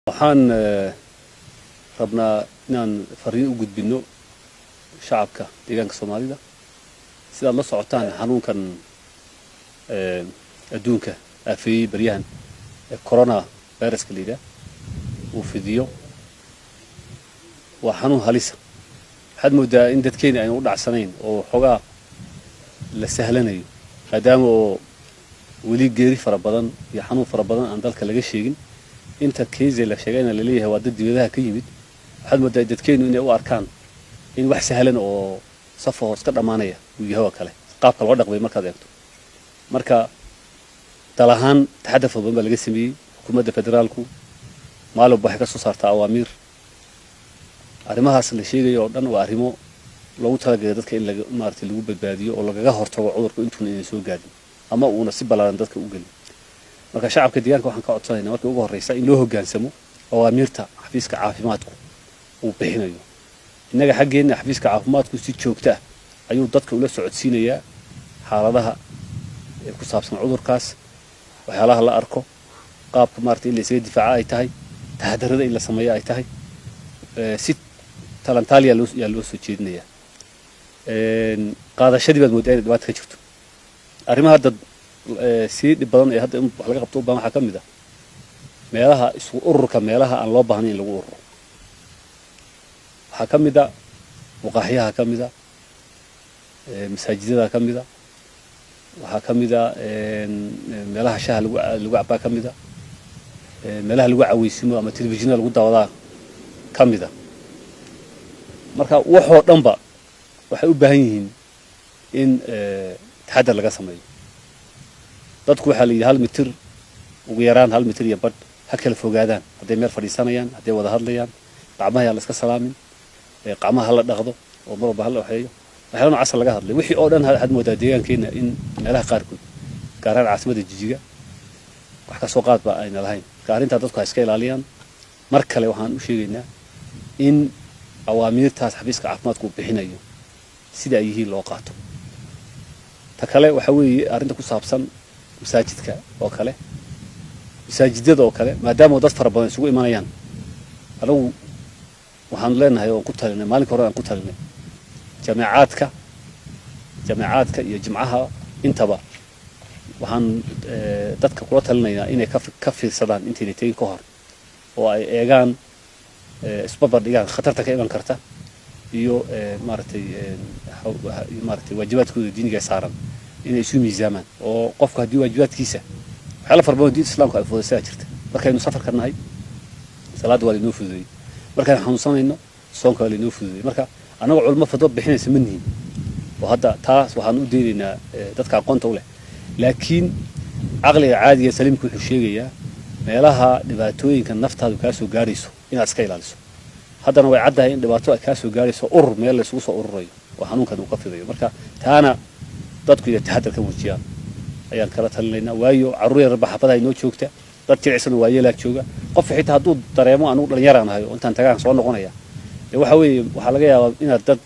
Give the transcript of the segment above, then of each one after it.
Waxaan rabnaa inaan fariin u gudbinno shacabka deegaanka Soomaalida. Sidaad la socotaan, xanuunkan adduunka aafeeyey baryahan ee corona viruska la yidhaah uu fidiyo waa xanuun halisa. Waxaad moodaa in dadkeena aynu u dhacsanayn oo xoogaa la sahlanayo, maadaama oo weli geeri fara badan iyo xanuun fara badan aan dalka laga sheegin. Inta case la sheegayna laleeyahay waa dad dibadaha ka yimid. Waxaad moodaa dadkeenu inay u arkaan in wax sahlan oo safar iska dhammaanaya uu yahay oo kale, qaabka loo dhaqmay markaad eegto. Marka dal ahaan taxadar fara badan baa laga sameeyey. Xukuumadda federaalku maalin walba waxay ka soo saartaa awaamiir. Arrimahaas la sheegayo oo dhan waa arrimo loogu talagalay dadka in laga maaragtay lagu badbaadiyo oo lagaga hortago cudurku intuuna inay soo gaadhin ama uuna si ballaaran dadka u gelin. Marka shacabka deegaanka waxaan ka codsanaynaa, markii ugu horreysa, in loo hoggaansamo awaamiirta xafiiska caafimaadku uu bixinayo. Innaga xaggeenna xafiiska caafimaadku si joogto ah ayuu dadka ula socodsiinayaa xaaladaha ee ku saabsan cudurkaas, waxyaalaha la arko, qaabka maaragtay in la isaga difaaca ay tahay, taxadarada in la sameeyo ay tahay. Si talantaaliya loo yaa loo soo jeedinayaa. Qaadashadii baad moodaa inay dhibaata ka jirto. Arrimaha hadda sii dhib badan ee hadda in wax laga qabto u baahan waxaa ka mid ah meelaha isku ururka, meelaha aan loo baahnayn in lagu ururo. Waxaa ka mid a muqaaxyaha, ka mid a masaajidada, ka mid a waxaa ka mid a meelaha shaha lagu cabaa, ka mid a meelaha lagu caweysimo ama telefishinada lagu daawadaa ka mid a. Marka waxoo dhanba waxay u baahan yihiin in taxadar laga sameeyo. Dadku waxaa la yidhi 1 mitir, ugu yaraan 1.5 mitir ha kala fogaadaan hadday meel fadhiisanayaan, hadday wada hadlayaan. Gacmaha yaa la iska salaamin, gacmaha hala dhaqdo oo mar walba hala waxeeyo. Waxyaala noocaasa laga hadlay. Wixii oo dhan waxaad moodaa deegaankeenna in meelaha qaarkood, gaar ahaan caasimadda Jijiga, wax ka soo qaad ba ayna lahayn. Marka arrintaa dadku ha iska ilaaliyaan. Mar kale waxaan u sheegaynaa in awaamiirtaas xafiiska caafimaadku uu bixinayo sida ay yihiin loo qaato. Ta kale waxa weeye arrinta ku saabsan masaajidka oo kale, masaajidada oo kale, maadaama dad fara badan isugu imanayaan. Anagu waxaanu leenahay oon ku talinay, maalinka hore aan ku talinay, jameecaadka iyo jimcaha intaba waxaan dadka kula talinaynaa inay ka fiirsadaan intaynay tegin ka hor oo ay eegaan, isbarbar dhigaan khatarta ka iman karta iyo maaragtay waajibaadkooda diiniga saaran, inay isu miisaamaan. Oo qofku haddii waajibaadkiisa, waxyaala fara badan diinta Islaamka ay fududaysaa jirta. Markaynu safarka nahay, salaadda waa lainoo fududeeyey. Markaynu xanuunsanayno, soonka waa lainoo fududeeyey. Marka annagoo culmo fadwo bixinaysa ma nihin oo hadda taas waxaan u deynaynaa dadka aqoonta u leh, laakiin caqliga caadiga saliimka wuxuu sheegayaa meelaha dhibaatooyinka naftaadu kaa soo gaarayso inaad iska ilaaliso. Haddana way caddahay in dhibaato ay kaa soo gaarayso urur meel la isugu soo ururayo oo xanuunkan uu ka fidayo. Marka taana dadku inay taxadar ka muujiyaan ayaan kala talinaynaa, waayo carruur yar xaafadaha inoo joogta, dad jilicsan oo waayeelaa jooga. Qofka xitaa hadduu dareemo anugu dhalinyaraan ahay oo intaan tagaan soo noqonaya, dee waxa weeye waxaa laga yaabaa inaad dad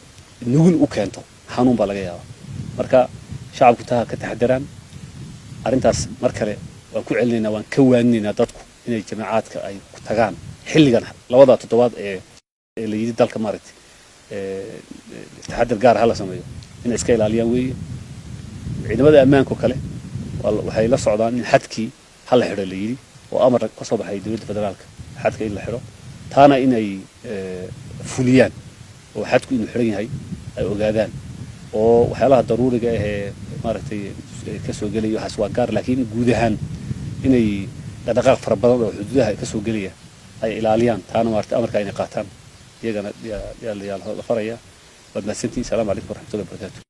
nugul u keento xanuun baa laga yaabaa. Marka shacabku taa ka taxadaraan. Arrintaas mar kale waan ku celinaynaa, waan ka waaninaynaa dadku inay jamacaadka ay ku tagaan xilligan labada toddobaad ee la yidhi dalka maaragtay taxadar gaar ha la sameeyo, inay iska ilaaliyaan weeye. Ciidamada ammaanka oo kale waxay la socdaan in xadkii ha la xidho la yidhi oo amar ka soo baxay dowladda federaalka, xadka in la xidho, taana inay fuliyaan oo xadku inuu xidhan yahay ay ogaadaan. Oo waxyaalaha daruuriga ahee maaragtay ka soo gelaya waxaas waa gaar, laakiin guud ahaan inay dhaqdhaqaaq fara badan oo xuduudaha ka soo gelaya ay ilaaliyaan, taana maaragtay amarka inay qaataan iyagana yaa la faraya. Waad mahadsantihin. Asalaamu calaykum waraxmatullahi wabarakatu.